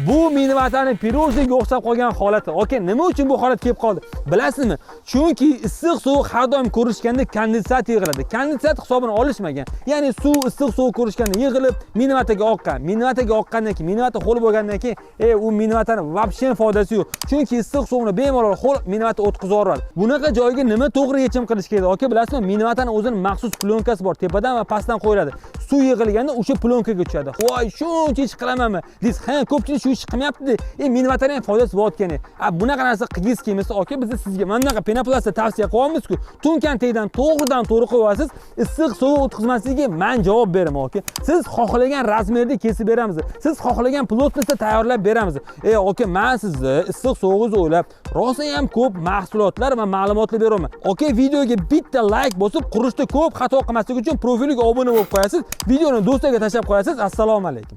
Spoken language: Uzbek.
Bu minivatani pirojniga o'xshab qolgan holati. Aka, nima uchun bu holat kelib qoldi? Bilasizmi? Chunki issiq sovuq har doim ko'rishganda kondensat yig'iladi. Kondensat hisobini olishmagan. Ya'ni suv issiq sovuq ko'rishganda yig'ilib minivataga oqqan. Minivataga oqqandan keyin, minivata ho'l bo'lgandan keyin, u minivatani вообще foydasi yo'q. Chunki issiq suvni bemalol ho'l minivata o'tkazib yuboradi. Bunaqa joyga nima to'g'ri yechim qilish kerak? Aka, bilasizmi? Minivatani o'zini maxsus plyonkasi bor. Tepadan va pastdan qo'yiladi. Suv yig'ilganda o'sha plyonkaga tushadi. Voy, shuncha ish qilamanmi? Deysiz, ha, ko'pchilik shu ish qilmayapti. Minivatani ham foydasi bo'layotgan. A, bunaqa narsa qilgingiz kelmasa, aka, biz sizga mana bunaqa penoplastda tavsiya qilyapmiz-ku. To'nkan tagidan to'g'ridan to'g'ri qo'yasiz, issiq sovuq o'tkazmasligiga men javob beraman, aka. Siz xohlagan razmerda kesib beramiz. Siz xohlagan плотность da tayyorlab beramiz. Aka, men sizni issiq sovug'ingizni o'ylab, rosa ham ko'p mahsulotlar va ma'lumotlar beraman. Aka, videoga bitta like bosib, qurishda ko'p xato qilmaslik uchun profiliga obuna bo'lib qo'yasiz. Videoni do'stlarga tashlab qo'yasiz. Assalomu alaykum.